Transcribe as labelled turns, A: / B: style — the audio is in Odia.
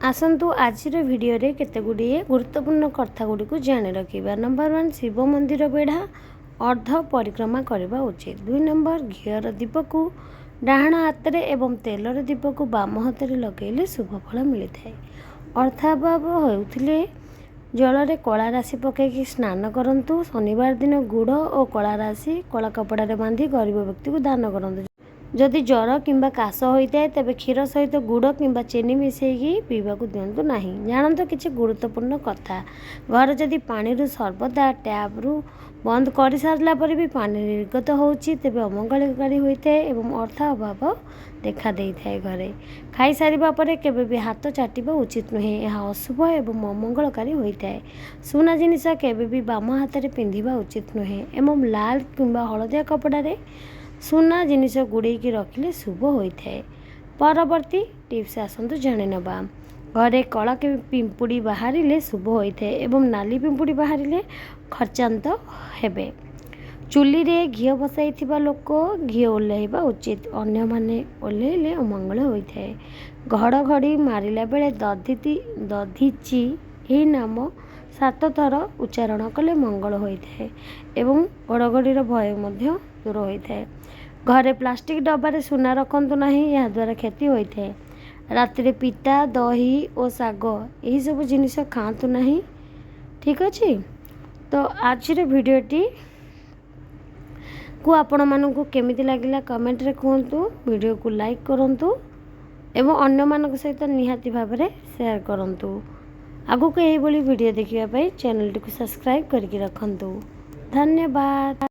A: ଆସନ୍ତୁ, ଆଜିର ଭିଡ଼ିଓରେ କେତେ ଗୁଡ଼ିଏ ଗୁରୁତ୍ୱପୂର୍ଣ୍ଣ କଥା ଗୁଡ଼ିକୁ ଜାଣି ରଖିବା। ନମ୍ବର 1, ଶିବ ମନ୍ଦିର ବେଢ଼ା ଅର୍ଦ୍ଧ ପରିକ୍ରମା କରିବା ଉଚିତ। 2 ନମ୍ବର, ଘିଅର ଦୀପକୁ ଡାହାଣ ହାତରେ ଏବଂ ତେଲର ଦୀପକୁ ବାମ ହାତରେ ଲଗାଇଲେ ଶୁଭ ଫଳ ମିଳିଥାଏ। ଅର୍ଥାଭାବ ହେଉଥିଲେ ଜଳରେ କଳା ରାଶି ପକାଇକି ସ୍ନାନ କରନ୍ତୁ। ଶନିବାର ଦିନ ଗୁଡ଼ ଓ କଳା ରାଶି କଳା କପଡ଼ାରେ ବାନ୍ଧି ଗରିବ ବ୍ୟକ୍ତିକୁ ଦାନ କରନ୍ତୁ। ଯଦି ଜ୍ୱର କିମ୍ବା କାଶ ହୋଇଥାଏ, ତେବେ କ୍ଷୀର ସହିତ ଗୁଡ଼ କିମ୍ବା ଚିନି ମିଶାଇକି ପିଇବାକୁ ଦିଅନ୍ତୁ ନାହିଁ। ଜାଣନ୍ତୁ କିଛି ଗୁରୁତ୍ୱପୂର୍ଣ୍ଣ କଥା। ଘରେ ଯଦି ପାଣିରୁ ସର୍ବଦା ଟ୍ୟାପ୍ରୁ ବନ୍ଦ କରିସାରିଲା ପରେ ବି ପାଣି ନିର୍ଗତ ହେଉଛି, ତେବେ ଅମଙ୍ଗଳକାରୀ ହୋଇଥାଏ ଏବଂ ଅର୍ଥ ଅଭାବ ଦେଖା ଦେଇଥାଏ ଘରେ। ଖାଇସାରିବା ପରେ କେବେ ବି ହାତ ଚାଟିବା ଉଚିତ ନୁହେଁ। ଏହା ଅଶୁଭ ଏବଂ ଅମଙ୍ଗଳକାରୀ ହୋଇଥାଏ। ସୁନା ଜିନିଷ କେବେ ବି ବାମ ହାତରେ ପିନ୍ଧିବା ଉଚିତ ନୁହେଁ ଏବଂ ଲାଲ କିମ୍ବା ହଳଦିଆ କପଡ଼ାରେ ସୁନା ଜିନିଷ ଗୁଡ଼େଇକି ରଖିଲେ ଶୁଭ ହୋଇଥାଏ। ପରବର୍ତ୍ତୀ ଟିପ୍ସ ଆସନ୍ତୁ ଜାଣିନେବା। ଘରେ କଳା ପିମ୍ପୁଡ଼ି ବାହାରିଲେ ଶୁଭ ହୋଇଥାଏ ଏବଂ ନାଲି ପିମ୍ପୁଡ଼ି ବାହାରିଲେ ଖର୍ଚ୍ଚାନ୍ତ ହେବେ। ଚୁଲିରେ ଘିଅ ବସାଇଥିବା ଲୋକ ଘିଅ ଓହ୍ଲାଇବା ଉଚିତ, ଅନ୍ୟମାନେ ଓହ୍ଲାଇଲେ ଅମଙ୍ଗଳ ହୋଇଥାଏ। ଘଡ଼ଘଡ଼ି ମାରିଲା ବେଳେ ଦଧିଚି ଏହି ନାମ 7 ଥର ଉଚ୍ଚାରଣ କଲେ ମଙ୍ଗଳ ହୋଇଥାଏ ଏବଂ ଘଡ଼ଘଡ଼ିର ଭୟ ମଧ୍ୟ ଦୂର ହୋଇଥାଏ। ଘରେ ପ୍ଲାଷ୍ଟିକ୍ ଡବାରେ ସୁନା ରଖନ୍ତୁ ନାହିଁ, ଏହାଦ୍ୱାରା କ୍ଷତି ହୋଇଥାଏ। ରାତିରେ ପିତା, ଦହି ଓ ଶାଗ ଏହିସବୁ ଜିନିଷ ଖାଆନ୍ତୁ ନାହିଁ। ଠିକ୍ ଅଛି, ତ ଆଜିର ଭିଡ଼ିଓଟି କୁ ଆପଣମାନଙ୍କୁ କେମିତି ଲାଗିଲା କମେଣ୍ଟରେ କୁହନ୍ତୁ। ଭିଡ଼ିଓକୁ ଲାଇକ୍ କରନ୍ତୁ ଏବଂ ଅନ୍ୟମାନଙ୍କ ସହିତ ନିହାତି ଭାବରେ ସେୟାର କରନ୍ତୁ। ଆଗକୁ ଏହିଭଳି ଭିଡ଼ିଓ ଦେଖିବା ପାଇଁ ଚ୍ୟାନେଲଟିକୁ ସବସ୍କ୍ରାଇବ୍ କରିକି ରଖନ୍ତୁ। ଧନ୍ୟବାଦ।